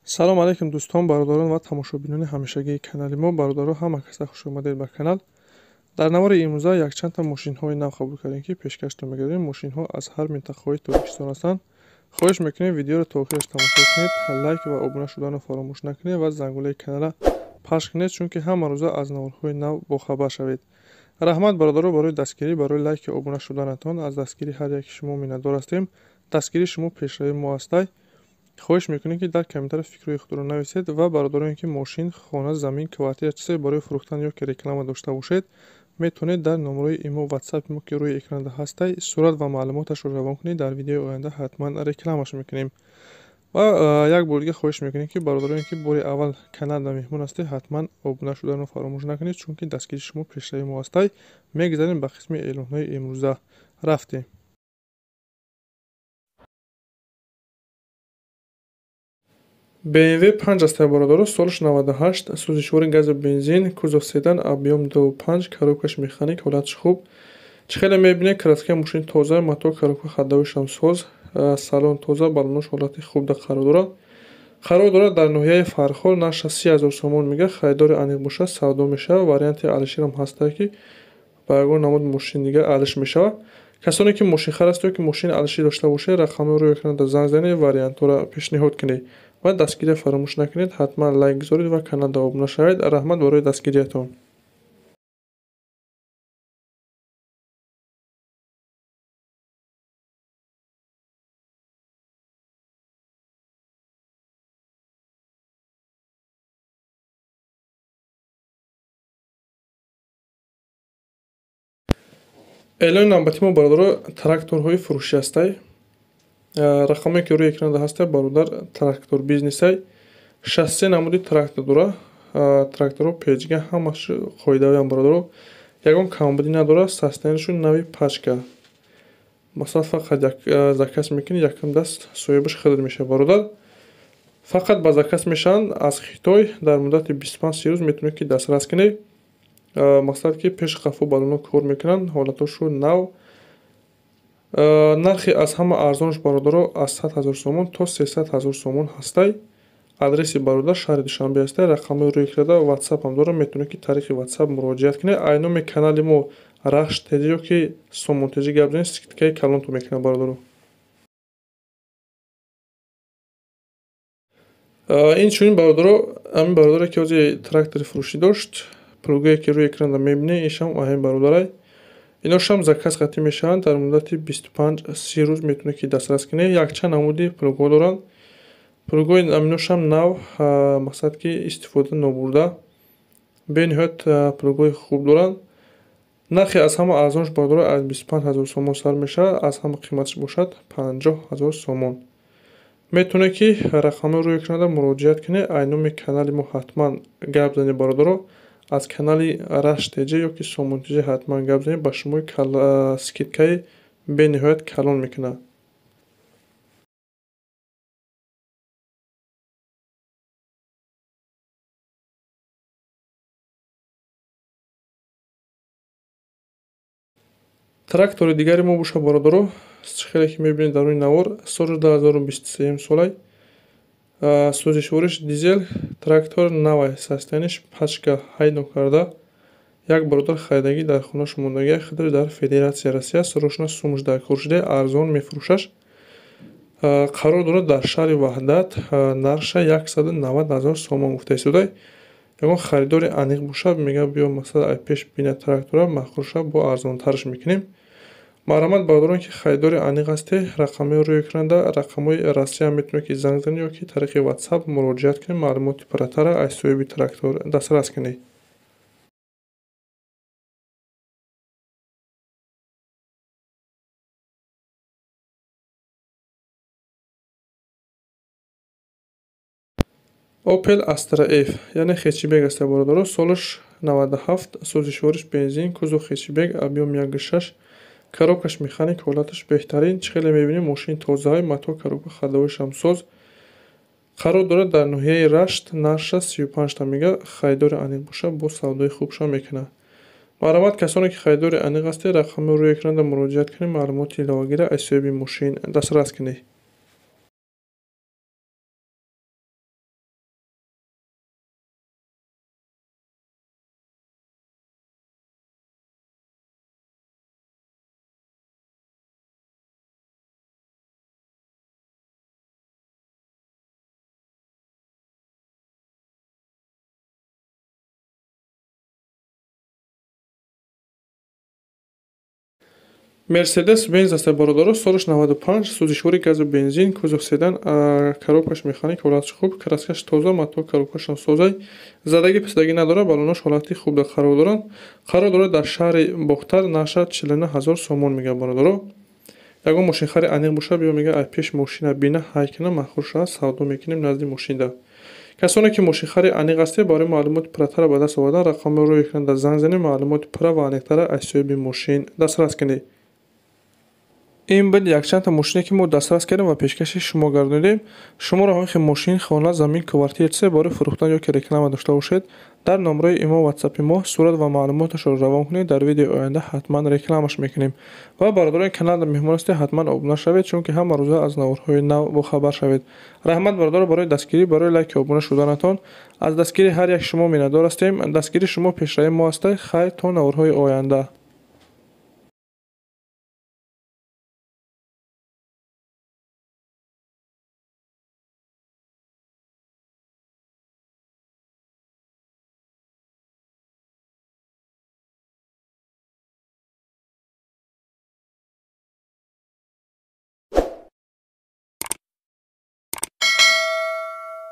Салом алейкум дӯстон, бародарон ва тамошобинони ҳамешагии канали мо. Бародаро, ҳама каса хуш омадед ба канал. Дар навори имрӯза якчандта мошинҳои нав қабул кардем, ки пешкаштон мегардем. Мошинҳо аз ҳар минтақаҳои Тоҷикистон ҳастанд. Хоҳиш мекунем, видеоро то охираш тамошо кунед, лайк ва обуна шуданро фаромӯш накунед ва зангулаи каналро пахш кунед, чунки ҳама рӯза аз наворҳои нав бохабар шавед. Раҳмат, бародаро, барои дастгирӣ, барои лайки обуна шуданатон. Аз дастгирии ҳар яки шумо миннатдор ҳастем. Дастгирии шумо пешравии мо ҳастай. Хоҳиш мекунем, ки дар комментария фикрҳои худро нависед ва бародароне, ки мошин, хона, замин, квартира, чизе барои фурӯхтан ё ки реклама дошта бошед, метавонед дар номерои имо ватсапи мо, ки рӯи экранда ҳастай, сурат ва маълумоташро равон кунед. Дар видеои оянда ҳатман рекламаш мекунем. Ва як бор дига хоҳиш мекунем, ки бародароне, ки бори аввал каналда меҳмон ҳастед, ҳатман обуна шуданро фаромӯш накунед, чунки дастгирии шумо пешравии мо ҳастай. Мегузарем ба қисми эълонҳои имрӯза. Рафтем. BMW 5 ҳастай, бародаро, солаш 98, сӯзишвори газу бензин, кузов седан, объём 2.5, коробкаш механик, ҳолаташ хуб. Чӣ хеле мебинед, краскаи мошин тоза, мотор, коробка, ходовишам соз, салон тоза, балонош ҳолати хубда қарор дорад. Қарор дорад дар ноҳияи Фархор, нархаш 30 000 сомон мега, харидори аниқ бошад, савдо мешавад. Варианти алиширам ҳастае, ки ба ягон намуд мошин дига алиш мешавад. Касоне ки мошинхар ҳастед ё ки мошини алишӣ дошта бошед, рақамҳои рӯи экранда занг занед, вариантҳоро пешниҳод кунед. Ва дастгирия фаромӯш накунед, ҳатман лайк гузоред ва каналда обуна шавед. Раҳмат барои дастгириятон. Эълони навбати мо, бародаро, тракторҳои фурӯшӣ ҳастай. Рақаме ки рӯи экранда ҳастай, бародар, трактор бизнесай. 63 намуди трактор дора. Тракторҳо печга, ҳамаш қоидавиам, бародаро. Ягон камбудӣ надорад, состояниешон нави пачка. Масалан, фақат як заказ мекунӣ, якум даст соҳибаш худат мешавад, бародар. Фақат ба заказ мешаванд аз Хитой, дар муддати 25-30 рӯз метавонед, ки дастрас кунед. Мақсад ки пеш қафо балоно кор мекунанд, ҳолатошон нав. Нархи аз ҳама арзонаш, бародаро, аз 100 000 сомон то 300 000 сомон ҳастай. Адреси бародар шаҳри Душанбе ҳастай. Рақамҳои рӯи экранда ватсап ҳам дорам, метавонед, ки тариқи ватсап муроҷиат кунед. Айноми канали мо Рахш ТЖ ё ки Сомон ТЖ гап занед, скидкаи калонтон мекунад, бародаро. Инчунин, бародаро, ҳамин бародаре ки ҳозир трактори фурӯшӣ дошт, плугое ки рӯи экранда мебинед, иншам ҳамин бародарай. Иношам заказ қатъӣ мешаванд, дар муддати 25-30 рӯз метавонед, ки дастрас кунед. Якчанд намуди плугҳо доранд. Плугҳои аминошам нав, мақсад ки истифода нобурда. Бениҳоят плугҳои хуб доранд. Нархи аз ҳама арзонаш, бародаро, аз 25 000 сомон сар мешавад, аз ҳама қиматаш бошад 50 000 сомон. Метавонед, ки рақамҳои рӯи экранда муроҷиат кунед. Айноми канали мо ҳатман гап занед, бародаро. Аз канали Рашт ТЖ ё ки Сомон ТЖ ҳатман гап занед, ба шумо скидкаи бениҳоят калон мекунад. Трактори дигари мо бошад, бародаро, чӣ хеле ки мебинед дар рӯи навор, соли 2023 солай, сӯзишвориш дизел, трактор навай, состояниш пачка, ҳайдо карда. Як бародар харидагӣ, дар хонаш мондагӣ, худаш дар Федератсияи Россия, срочно сумаш дар кор шуда, арзон мефурӯшаш. Қарор дорад дар шаҳри Ваҳдат, нархша 190 000 сомон гуфта истодай. Ягон харидори аниқ бошад, мега биё, масалан, ай пеш бина трактора, маъқул шавад, бо арзонтараш мекунем. Марҳамат, бародарон, ки харидори аниқ ҳастед, рақамҳои рӯи экранда, рақамҳои Россия, метавонед, ки занг занед ё ки тариқи ватсап муроҷиат кунед, маълумоти пурратарро аз соҳиби трактор дастрас кунед. Opel Astra F, яъне хетчбек аст, бародаро, солаш 97, сӯзишвориш бензин, кузов хетчбек, объём 1.6, коробкаш механик, ҳолаташ беҳтарин. Чӣ хеле мебинем, мошини тозаи, мотор, коробка, ходовишам соз. Қарор дорад дар ноҳияи Рашт, нархша 35 та мега, харидори аниқ бошад, бо савдои хубшон мекунад. Марҳамат, касоне ки харидори аниқ ҳастед, рақамҳои рӯи экранда муроҷиат кунед, маълумоти иловагиро аз соҳиби мошин дастрас кунед. Мерседес Бенз аст, бародаро, солаш 95, сӯзишвори газу бензин, кузов седан, коробкаш механик, ҳолатш хуб, краскаш тоза, мотор коробкашам созай, задагӣ писдагӣ надорад, балонош ҳолати хуб қарор доранд. Қарор дорад дар шаҳри Бохтар, нархша 49 ҳазор сомон мегӯяд, бародаро. Ягон мошинхари аниқ бошад, биё, мега, ай пеш мошина бина, ҳай кина, маъқул шавад, савдо мекунем назди мошинда. Касоне ки мошинхари аниқ ҳастед, барои маълумоти пурратара ба даст овардан рақамҳои рӯи экран занг занед, маълумоти пурра ва аниқтара аз соҳиби мошин дастрас кунед. Ин буд якчандта мошине, ки мо дастрас кардем ва пешкаши шумо гардонидем. Шуморо ҳамин хел мошин, хона, замин, квартира, чизе барои фурӯхтан ё ки реклама дошта бошед, дар номраи имо, ватсапи мо сурат ва маълумоташро равон кунед, дар видеои оянда ҳатман рекламаш мекунем. Ва бародарони канал меҳмон ҳастед, ҳатман обуна шавед, чунки ҳама рӯза аз наворҳои нав бохабар шавед. Раҳмат, бародаро, барои дастгирӣ, барои лайки обуна шуданатон. Аз дастгирии ҳар як шумо миннатдор ҳастем. Дастгирии шумо пешравии мо аст. Хайр, то наворҳои оянда.